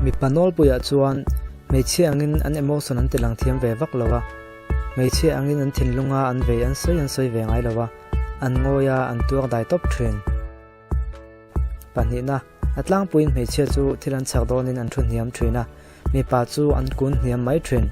Mipa nawlpuiah chuan hmeichhia angin an emotion an tilang thiam ve vak lo a, hmeichhia angin an thinlunga an vei an sawi an sawi ve ngai lo a, an ngawi a, an tuar dai tawp thin. Pahnihna, a tlangpuiin hmeichhia chu thil an chhak dawnin an thu hniam thin a, mipa chu an kun hniam mai thin.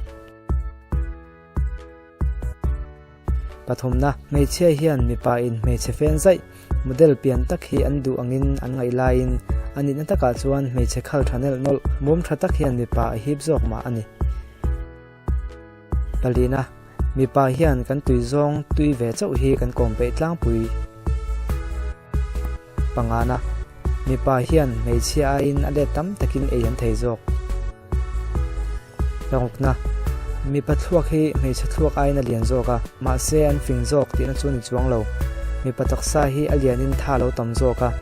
Pathumna, hmeichhia hian mipa in hmeichhe fen zaih, model pian tak hi an duh angin an ngaih laiin a nihna takah chuan hmeichhe khal tha nelh nawlh, mum tha tak hian mipa a hip zawk mah a ni. Palina, mipa hian kan tui zawng tui ve chauh hi kan kawm peih tlangpui. Pangana, mipa hian hmeichhia aiin a let tam takin ei an thei zawk. Parukna, mipa thluak hi hmeichhe thluak aiin a lian zawk a, mahse an fing zawk tihna chu a ni chuang lo. Mipa taksa hi a lianin tha a lo tam zawk a,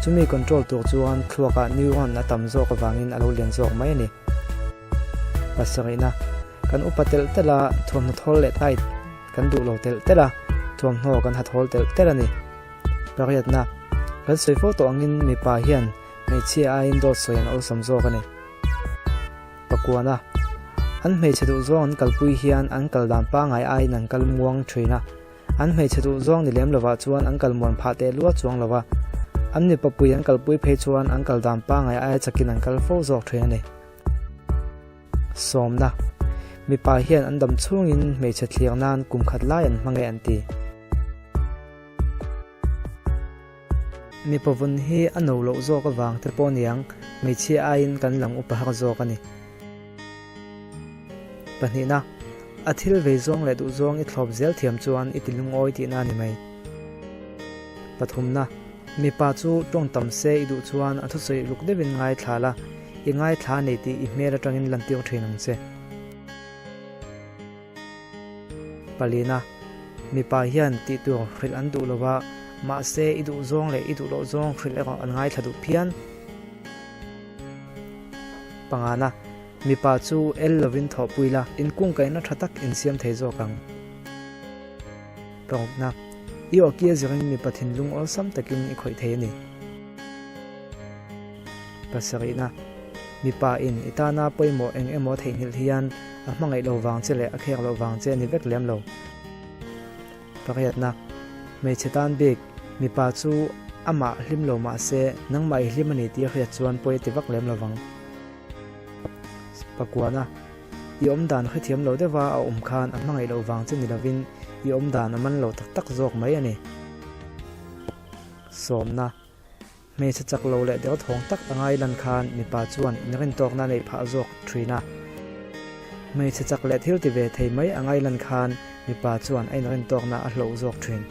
chumi control tur chuan thluakah neuron a tam zawk avangin a lo lian zawk mai a ni. Pasarihna, kan upa telh telh a, thuamhnaw thawl leh tight kan duh lo telh telh a, thuamhnaw kan ha thawl telh telh a ni. Pariatna, kan sawi fo tawh angin mipa hian hmeichhia aiin dawt sawi an awlsam zawk a ni. Pakuana, an hmeichhe duh zawng an kalpui hian an kal dan pangngai aiin an kal muang thin a, an hmeichhe duh zawng ni lem lovah chuan an kal muan phah teh lua chuang lo a, an mipa pui an kalpui phei chuan an kal dan pangngai aia chakin an kal fo zawk thin a ni. Sawmna, Mipa hian an dam chhungin hmeichhe thlir nan kum khat lai an hmang e an ti. Mipa vun hi a no loh zawk avang te pawh niang, hmeichhia aiin kan lang upa har zawk a ni. Pahnihna, a thil vei zawng leh duh zawng i thlawp zel thiam chuan i ti lungawi tihna a ni mai. Pathumna, mipa chu tawng tam se i duh chuan a thusawi ruk deuhin ngaithla la, i ngaithla a nei tih i hmel atangin lantir thin ang che. Palina, Mipa hian tih tur hrilh an duh lo va, mahse i duh zawng leh i duh loh zawng hrilh erawh an ngaithla duh phian. Pangana, Mipa chu el lovin thawhpui la, inkungkaihna tha tak insiam thei zawk ang. Parukna, I awki a zirin mipa thinlung awlsam takin i khawih thei a ni. Pasarihna, Mipa in i tana pawimawh eng emaw theihnghilh hian a hmangaih lo vang che leh a khek loh vang che a ni vek lem lo. Pariatna, Hmeichhe tan bik, mipa chu amah hlim lo mah se nangmah i hlim a ni tih a hriat chuan pawi a ti vak lem lo vang. Pakuana, I awm dan hrethiam lo deuha a awm khan a hmangaih loh vang che ni lovin i awm dan a man lo tak tak zawk mai a ni. Sawmna, Hmeichhe chak lo leh derthawng tak a ngai lan khan mipa chuan inrintawkna a neih phah zawk thin a. Hmeichhe chak leh thil ti ve thei mai a ngai lan khan mipa chuan a inrintawkna a hloh zawk thin.